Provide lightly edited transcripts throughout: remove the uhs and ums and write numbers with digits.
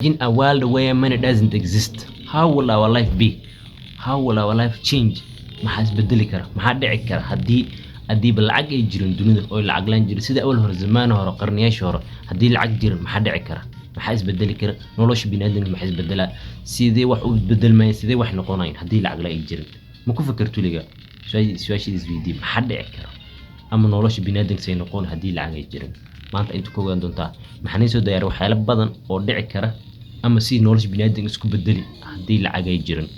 In a world where money doesn't exist, how will our life be? How will our life change? Maxaa isbedeli kara? Maxaa dhici kara haddiiba lacag ay jirin dunida oo lacag laan jirin, sida awal hore, zamaan hore, qarniyaashii hore? Haddii lacag jirin, maxaa dhici kara? Maxaa isbedeli kara? Nolosha biniaadamka maxaa isbedelaa? Sidee wax u bedelmaya? Sidee wax noqonayan haddii lacag la ay jirin? Ma ku fikirto weligaa? Su-aashiisa isweydiiye: maxaa dhici kara ama nolosha biniaadamka say noqon haddii lacag ay jirin? Maanta inta ku ogaan doontaa. Maxaa nii soo diyaaray waxyaalo badan oo dhici kara ama si nolosha biniaadamka isku bedeli haddii lacag ay jirin.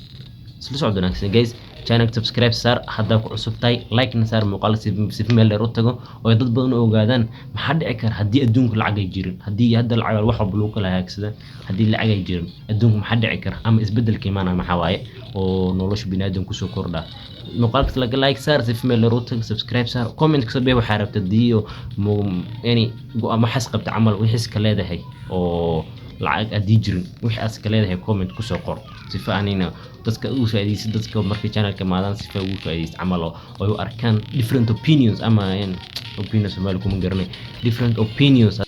Isla socod wanaagsan, guys. Channel subscribe saar haddaa ku cusub tahay, like na saar muuqaal si meel dheer u tago oo ay dad badan u ogaadaan. Maxaa dhici kara haddii adduunka lacag ay jirin? Haddii hadda lacag wax walba lagu kala hagaagsada, haddii lacag ay jirin adduunka, maxaa dhici kara ama isbedelka imaanaya maxaa waaye oo nolosha biniaadamka kusoo kordha? Muuqaalka laga like saar si meel dheer u tago, subscribe saar, comment kasoo bixi waxaa rabta haddii yani go'aan waxaas qabta camal, wixiis ka leedahay oo lacag haddii jirin, wixii aad ka leedahay comment kusoo qor, sifa anina dadka ugu faa'iidaysid, dadka markay channelka imaadaan sifa ugu faa'iidaysid camal oo ay u arkaan different opinions ama opinions Soomaali kuma garanay, different opinions.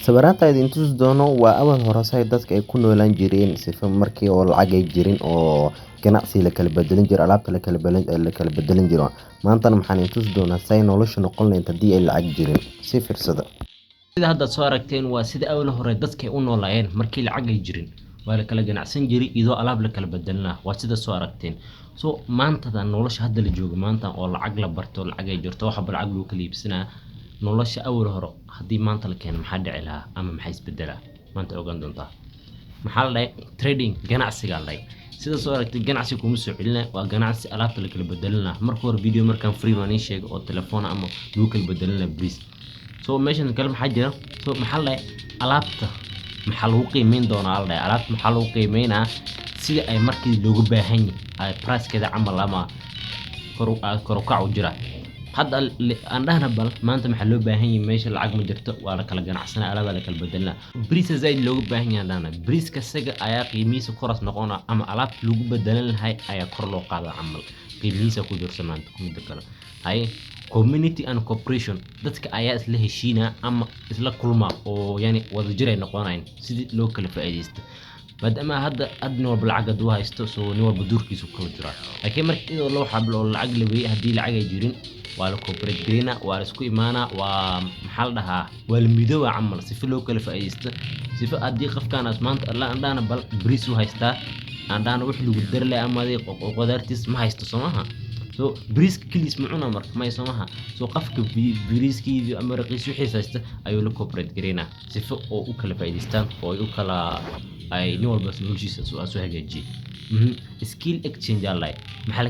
Sawiraanta idin tusi doono waa awal hore say dadka ay ku noolaan jireen, sifa markii oo lacag ay jirin oo ganacsi la kala bedelin jiro, alaabta la kala bedelin jiro. Maantana maxaan idin tusi doonaa say nolosha noqon lahayd haddii ay lacag jirin. Si fiirsada. Sida hadda soo aragteen waa sida awal hore dadka ay u noolaayeen markii lacag ay jirin. Waa la kala ganacsan jiray iyadoo alaab la kala bedelinaa, waa sida soo aragteen. So maantada nolosha hadda la joogo, maanta oo lacag la barto, lacag ay jirto, waxba lacag lagu kala iibsanaa, nolosha awal hore haddii maanta la keeno, maxaa dhici lahaa ama maxaa isbedelaa? Maanta ogaan doontaa. Maxaa la dhahay? Trading, ganacsiga la dhahay. Sida soo aragtay, ganacsi kuma soo celina, waa ganacsi alaabta la kala bedelinaa. Marka hore video markaan free baan ii sheegay oo telefoon ama lagu kala bedelinaa bariis. So meeshan kale maxaa jira? So maxaa la dhahay? Alaabta maxaa lagu qiimeyn doonaa la dhahay? Alaabta maxaa lagu qiimeynaa? Sida ay markii loogu baahan yahay ay pricekeeda camal ama kor u kac u jira. Hadda aan dhahna bal maanta maxaa loo baahan yahay? Meesha lacag ma jirto, waa la kala ganacsanaa, alaabaa la kala bedelinaa. Bariisa zaid loogu baahan yahay aan dhahna, bariiska isaga ayaa qiimihiisa koras noqona ama alaabta lagu bedelan lahay ayaa kor loo qaadaa camal, qiimihiisa ku jirta maanta. Mida kale haye, community and cooperation, dadka ayaa isla heshiina ama isla kulma oo yani wadajir ay noqonayaan sidii loo kala faa'iidaysto, maadaama hadda nin walba lacag hadduu haysto, so nin walba duurkiisu kala jiraa. Laakiin marka iyadoo loo xablo oo lacag la weeyey, haddii lacag ay jirin, waa la cooperate gareynaa, waa la isku imaanaa, waa maxaa la dhahaa, waa la midoobaa camal, sifa loo kala faa'iidaysto. Sifa haddii qofkaan aad maanta alla aan dhahna bal bariis u haystaa, aan dhahna wix lagu dari lahaa ama adii qudaartiis ma haysto, soo maaha? So bariiska keligiis ma cunaa marka? May, soo maha? So qofka bariiskiisa ama raqiis wixiis haysta ayuu la cooperate gareynaa, sifa oo u kala faa'iidaystaan oo ay u kala ay nin walba noloshiisa soo hagaajiyay. Skill exchange aa lahay. Maxaa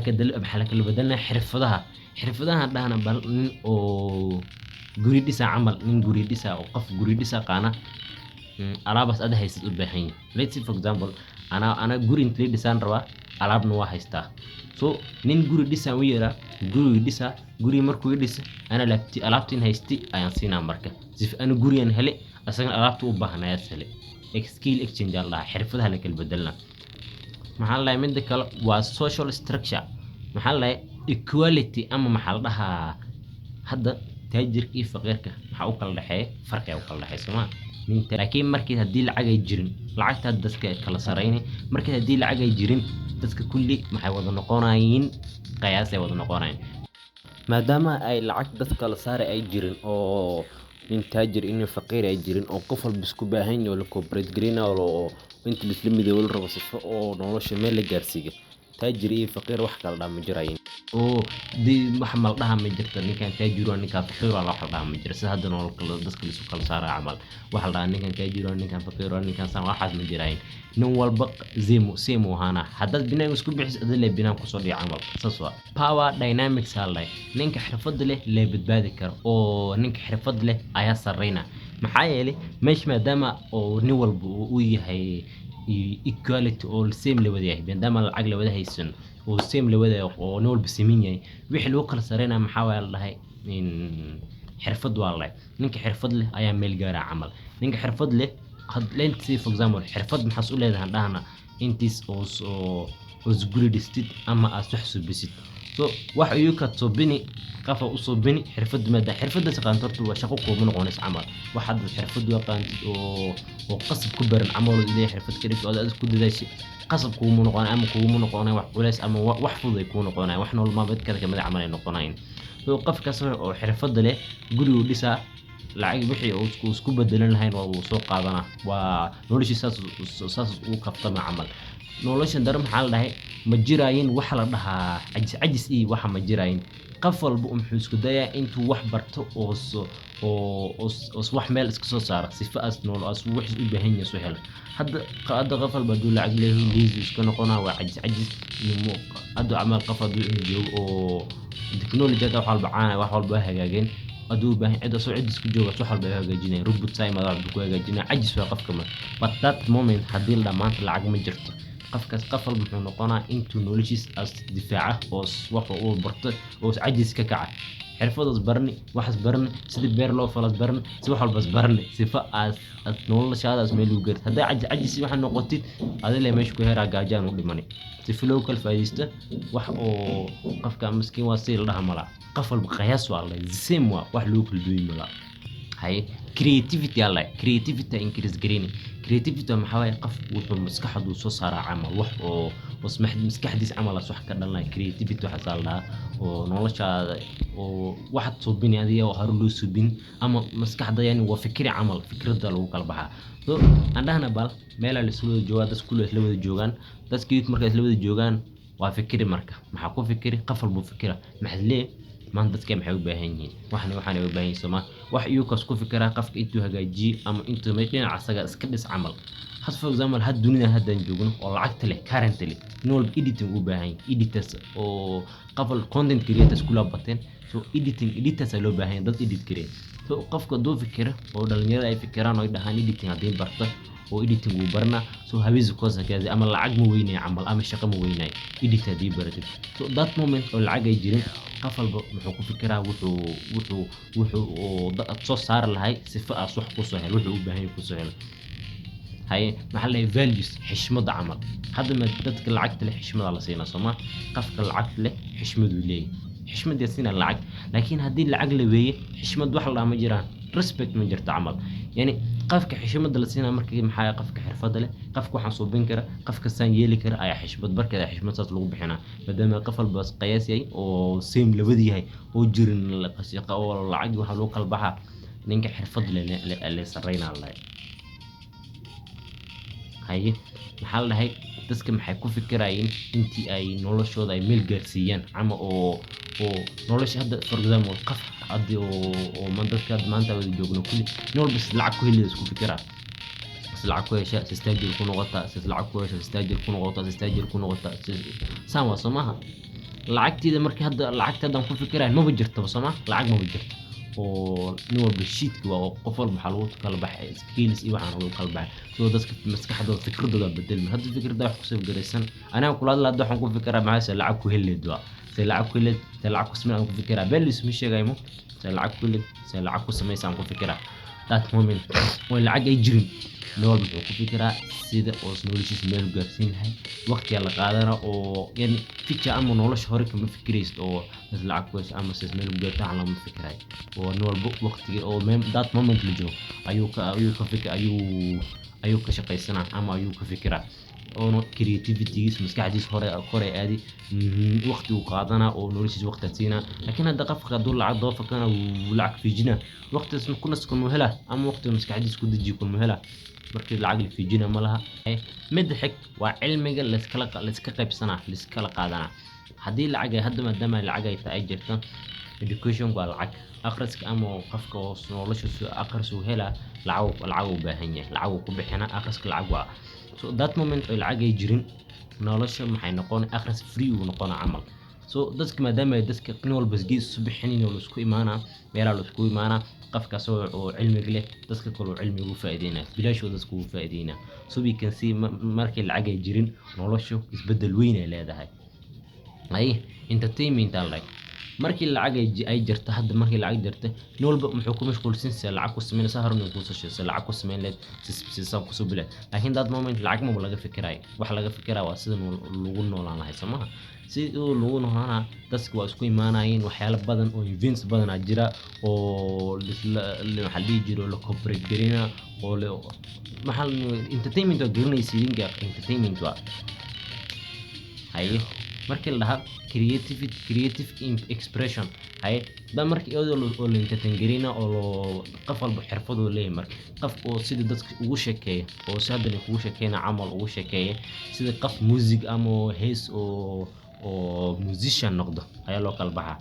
la kala bedelinaa? Xirfadaha. Xirfadaha dhahna bal nin oo guri dhisa camal, nin guri dhisa oo qof guri dhisa qaana alaabaas ada haysad u baahan yahay. Let's say, for example, ana guri inta dhisaan rabaa, alaabna waa haystaa. So nin guri dhisaan u yeeraa, guriga dhisa, guriga markuu i dhisa, ana alaabtiin haysti ayaan siinaa. Marka sif ana gurigan hele, asagana alaabta u baahan ayaas hele. Skill exchange aa la dhahaa, xirfadaha la kala bedelnaa. Maxaa la dhahay? Mida kale waa social structure. Maxaa la dhahay? Equality ama maxaa la dhahaa? Hadda taajirka iyo faqiirka maxaa u kala dhexeeya? Farqi u kala dhexeeya, soo ma ninta? Laakiin markii haddii lacag ay jirin, lacagta dadka kala sareyni. Markii haddii lacag ay jirin, dadka kulli maxay wada noqonayiin? Qiyaas ay wada noqonayin. Maadaama ay lacag dad kala saari ay jirin oo nin taajir iyo nin faqiir ay jirin oo qof walba isku baahan yahay oo la cooperate gareynayo oo inta la isla midoobo la rabo sifo oo nolosha meel la gaarsiiyo, taajir iyo faqiir wax kala dhaa ma jirayin. Oo dee wax mal dhaha ma jirto, ninkan taajir waa, ninkan faqiir waa, wax la dhaha ma jiro. Sida hadda nolol kala dadka la isu kala saarayo camal, waxa la dhahaa ninkan taajir waa, ninkan faqiir waa, ninkan saan, waxaas ma jiraayin. Nin walba same uu ahaanaa. Haddaad binaan isku bixiso, adii lee binaan kusoo dhici camal, saas waa. Power dynamics aa la dhahay. Ninka xirfadda leh lee badbaadi karo oo ninka xirfad leh ayaa sareyna. Maxaa yeelay meesha maadaama oo nin walba uu yahay equality oo same la wada yahay, maadaama lacag la wada haysan oo same la wada yahay oo nin walba siman yahay, wixii lagu kala sareynaya maxaa waaye? La dhahay in xirfad waa la dhahay. Ninka xirfad leh ayaa meel gaara camal. Ninka xirfad leh let's say, for example, xirfad maxaas u leedahay dhahna intiis oo guri dhistid ama aad wax subisid. So So wax iyuka suubini, qafa u suubini xirfad, maada xirfadda taqaanto, horta waa shaqo kuuma noqonayso camal. Wax hadda xirfad u yaqaantid oo qasab ku baran camal, oo ilaahay xirfad ka dhigto oo aad ku dadaashay, qasab kuuma noqonayo ama kuuma noqonayo wax culays ama wax fudud ay kuu noqonayo, wax nolol maalmeedkaada kamid ah camal ay noqonayin. So qofkaas oo xirfadda leh gurigu dhisaa, lacag wixii uu isku bedelan lahayn waa uu soo qaadanaa, waa noloshiisa saas uu kaftama camal. Nolosha dare maxaa la dhahay? Ma jiraayin waxa la dhahaa cajis cajis iyo waxa ma jiraayin. Qof walba muxuu isku dayaa intuu wax barto oo wax meel iska soo saaro, sifa as nool as wax u baahan yahay soo helo. Hadda qof walba hadduu lacag leeyahay, lazy iska noqonaa, waa cajis cajis. Hadda camal qof hadduu inuu joogo oo technology hadda wax walba caana, wax walba waa hagaageen, hadduu u baahan cid asoo cid isku jooga, wax walba ay hagaajinayaan, robot saa wax buu ku hagaajinaya, cajis waa qofka ma. But that moment haddii la dhaho maanta lacag ma jirto, qofkaas qof walba muxuu noqonaa intuu noloshiis as difaaca oo wax uu barto oo cajis ka kaca, xirfadas barani, waxaas barani, sidii beer loo falas barani, si wax walbas barani, sifa aas noloshaadaas meel ugu gaartid. Haddaa cajis cajis waxa noqotid, adile meesha ku heraa gaajaan u dhimani. Sifa loo kala faa'iidaysto wax oo qofka miskiin waa si la dhaha malaa. Qof walba qiyaas waa la same, waa wax loo kala duwan malaa. Haye, creativity aa la creativity increase gareyn. Creativity maxaa waaye? Qof wuxuu maskaxdu soo saaraa camal, wax oo maskaxdiisa camal as wax ka dhalanaya. Creativity waxaasaa la dhahaa oo noloshaada oo waxaad suubini adiga oo hore loo suubin ama maskaxda, yani waa fikri camal, fikradda lagu kala baxaa. So aan dhahna bal meelaa la isla wada joogaa, dad kulli isla wada joogaan, dadkii markay isla wada joogaan waa fikri. Marka maxaa ku fikiri? Qof walbuu fikira, maxaa leeyahay maanta dadka maxay u baahan yihiin? Waxna waxaanay u baahan yihiin sooma. Wax iyukaas ku fikiraa qofka intuu hagaajiyey ama intuu meel dhinaca asaga iska dhis camal. Had for example, had dunida haddaan joogno oo lacagta leh, currently nin walba editing u baahan yahay, editors oo qafal content creators kula bateen. So editing, editors aa loo baahan yahay, dad edit gareey. So qofka hadduu fikiro oo dhalinyarada ay fikiraan oo ay dhahaan editing haddii barto oo editing uu barana, so hawezi kosa kazi ama lacag ma weynayo camal ama shaqo ma weynayo edit haddii baratid. So that moment oo lacag ay jirin, qof walba muxuu ku fikiraa? Wuxuu oo soo saari lahay sifa aas wax kusoo helo, wuxuu u baahan yahay kusoo helo. Haye, maxaa la dhahay? Values, xishmada camal. Hadda ma dadka lacagta leh xishmada la siinaa sooma? Qofka lacagta leh xishmaduu leeyahay, xishmad yaa siinaa lacag. Laakiin haddii lacag la weeye, xishmad wax la dhaha ma jiraan, respect ma jirto camal. Yani qofka xishmada la siinaa markii maxaa? Qofka xirfadda leh, qofka waxaan suubin kara, qofka saan yeeli kara ayaa xishmad barkeeda, xishmad saas lagu bixinaa, maadaama qof walba qiyaas yahay oo same labadi yahay oo jirin oo lacag waxaa lagu kala baxaa ninka xirfad leh le sarreynaa la. Haye, maxaa la dhahay? Dadka maxay ku fikirayeen intii ay noloshooda ay meel gaarsiiyaan ama oo nolosha? Hadda for example, qof hadii oo dadka hadda maanta wada joogno kulli, nin walba sis lacag ku heli isku fikiraa, sis lacag ku hesha, sis taajir ku noqota, sis lacag ku hesha, sis taajir ku noqota, sis taajir ku noqota, saan waa soo maaha? Lacagteeda markii hadda lacagta haddaan ku fikirayo maba jirtaba soo ma? Lacag maba jirto oo nin walba shiidka waa oo qof walba waxaa lagu kala baxay skills iyo waxaan lagu kala baxay. So dadka maskaxdooda, fikradooda bedelma. Hadda fikradda wax kusoo garaysan aniga kula hadla, hadda waxaan ku fikiraa maxaa? Se lacag ku heleed waa se lacag ku heleed, se lacag ku samey aan ku fikiraa. Been isma sheegaymo, se lacag ku heleed, se lacag ku samaysa aan ku fikiraa. That moment oo lacag ay jirin, nin walba wuxuu ku fikiraa sida oo noloshiisa meel u gaarsiin lahay. Waqtiga la qaadana oo yani future ama nolosha hore kama fikiraysid oo is lacag ku hesho ama sis meel u gaarto waxaan lama fikirayo, oo nin walba waqtiga oo that moment la joogo ayuu ka fikir ayuu ka shaqaysanaa ama ayuu ka fikiraa, oona creativitygiisa, maskaxdiisa hore kore aadi, waqti uu qaadanaa oo noloshiisa waqti siinaa. Laakiin hadda qofka hadduu lacag daba fakana, wuu lacag fiijinaa, waqtigaas ku nas kuma helaa ama waqtiga maskaxdiisa ku dejiyo kuma helaa. Markii lacag la fiijina ma laha. Midda xig waa cilmiga layska qaybsanaa, layskala qaadanaa. Haddii lacag ay hadda maadaama lacag ay tahay ay jirto, education waa lacag, akhriska ama qofka oo nolosha akhris uu helaa, lacag u baahan yahay, lacag uu ku bixinaa akhriska, lacag waa. So that moment oo lacag ay jirin, nolosha maxay noqon? Akhris free uu noqonaa camal. So dadka maadaama ay dadka nin walba isgees isu bixinin oo laisku imaanaa, meelaa laisku imaanaa, qofkaas oo cilmiga leh dadka kale oo cilmiga ugu faa'iideynaa, bilaash oo dadka ugu faa'iideynaa. So we can see markii lacag ay jirin, noloshu isbeddel weyn ay leedahay. Ay entertainment aan like Markii lacag ay jirto hadda, markii lacag jirto, nin walba muxuu ku mashquulsan yahay lacag ku sameynaysa. Horena kuu soo sheegay lacag ku sameyn lahayd si ku soo bilaad, laakiin that moment lacag ma laga fikirayo. Waxa laga fikiraa waa sida lagu noolaan lahay, soo maha? Si uu lagu noolaana, dadka waa isku imaanayeen. Waxyaalo badan oo events badan aa jira oo waxaa la dhihi jiro la cooperate gareyna oo maxaa entertainment waa garanaysa idinka, entertainment waa. Haye, markii la dhahaa creativity, creative expression, haye da markii iyadoo oo la entertain gareyna oo loo qof walba xirfad uu leeyahay. Marka qof oo sida dadka ugu sheekeeya oo si haddana kugu sheekeyna camal ugu sheekeeya, sida qof music ama hees oo musician noqdo ayaa loo kala baxaa.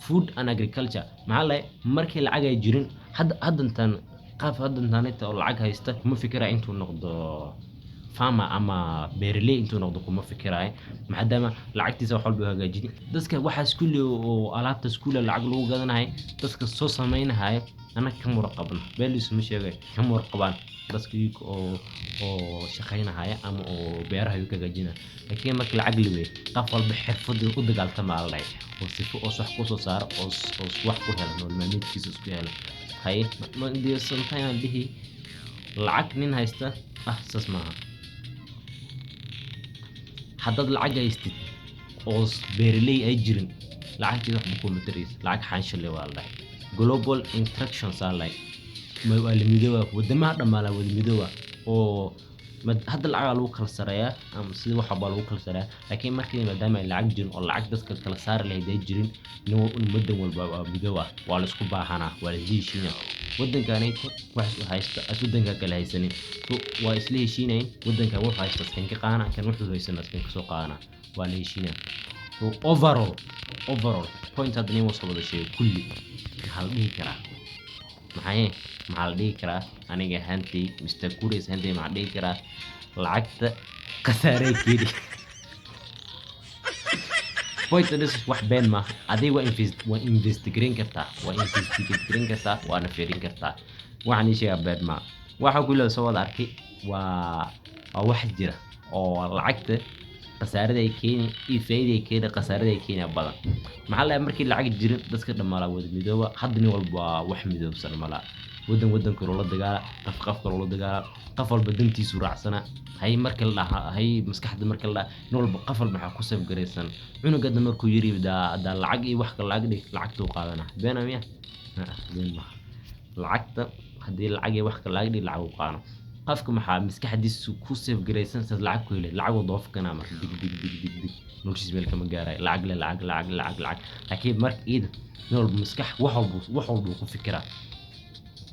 Food and agriculture maxaa la markii lacag ay jirin hadda, haddantan qaaf haddantan inta oo lacag haysta kuma fikiraya intuu noqdo farmer ama beeraley intuu noqdo, kuma fikiraayo, maadaama lacagtiisa wax walba hagaajin. Dadka waxaas kulli oo alaabtaas kulli lacag lagu gadanayo, dadka soo sameynahaya annaga kama warqabno. Been ma sheegay, kama warqabaan dadka iyaga oo shaqeynahaya ama oo beeraha ka hagaajinaya. Laakiin marka lacag la weeyo, qof walba xirfad u dagaaltama la dhahay oo sifo oo wax ku soo saaro oo wax ku helo, nolol maalmeedkiisa isku helo. Haye, dee sometimes aan dhihi lacag nin haysta ah, saas maaha. Haddaad lacag haystid oo beeraley ay jirin, lacagteeda waxba kuma tarayso, lacag xaansho le waa la dhahay. Global interactions aa la dhahay, waa la midooba, wadamaha dhammaa la wada midooba oo hadda lacagaa lagu kala sareeyaa ama sida wax walba lagu kala sareeyaa. Laakiin markii maadaama ay lacag jirin oo lacag dadka kala saari lahayd ay jirin, nin wadan walba waa midooba, waa la isku baahanaa, waa la isla heshiinaa. Wadankanayto wax haysta as wadanka kale haysanin, so waa isla heshiinayn. Wadankan wuxuu haysta askan ka qaadana, kan wuxuu haysan askan kasoo qaadana, waa la heshiinaa. So overall point hadda nin soo wada sheego kulli, maxaa la dhihi karaa? Maxaa la dhihi karaa? Aniga ahaantay, Mr Curious ahaantay, maxaa la dhihi karaa? Lacagta khasaaray keeni. Point this wax been ma adiga waa invest gareyn kartaa, waa investigate gareyn kartaa, waana fiirin kartaa. Waxaan ii sheegaa been ma waxa kulli soo wada arkay, waa wax jira oo lacagta khasaarada ay keeni iyo faa'iida ay keeni, khasaarada ay keeni badan. Maxaa la markii lacag jirin, dadka dhammaa wada midooba. Hadda nin walba waa wax midoobsan malaa. Wadan wadan kale la dagaala, qof qof kale la dagaala, qof walba dantiisu raacsana. Hay, marka la dhaha hay maskaxda, marka la dhaha nin walba, qof walba maxaa ku save garaysan? Cunuga hadda markuu yiri daa lacag iyo wax kale lacag dhig, lacagtuu qaadana. Been miya? Been maaha. Lacagta haddii lacag iyo wax kale lacag dhig, lacag uu qaadana. Qofka maxaa maskaxdiisu ku save garaysan saas lacag ku helay, lacag uu daba marka dig dig dig dig dig, noloshiisa meel kama gaarayo. Lacag le, lacag, lacag, lacag, lacag. Laakiin marka iyada nin walba maskax wax walba ku fikiraa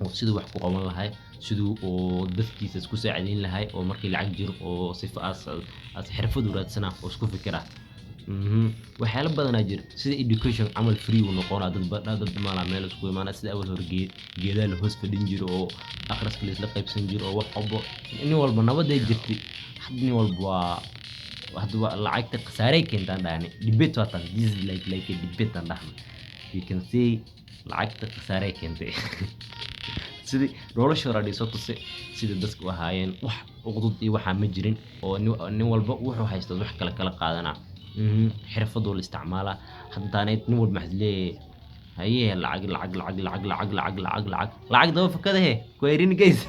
oo siduu wax ku qaban lahay, siduu oo dadkiisa isku saacideyn lahay, oo markii lacag jiro oo sifa as xirfad u raadsanaa oo isku fikiraa. Waxyaalo badanaa jira, sida education camal free uu noqonaa. Dad maalaa meel isku imaanaa, sida awal hore geedaha la hoos fadhin jiro oo akhriska la isla qaybsan jiro oo wax walbo nin walba nabaday jirtay. Hadda nin walba waa hadda waa lacagta khasaaray keentaan dhahani. Debate waa tan, this is like a debate aan dhahno. You can say lacagta khasaaray keentay. Sidii nolosha hore soo tusay, sida dadku u ahaayeen, wax uqdud iyo waxaa ma jirin oo nin walba wuxuu haysto wax kale kala qaadanaa. Xirfadoo la isticmaalaa. Haddaaneyd nin walba maxaa leeyahay? Haye, lacag, lacag, lacag, lacag, lacag, lacag, lacag, lacag, lacag daba fakada he kuerin guys.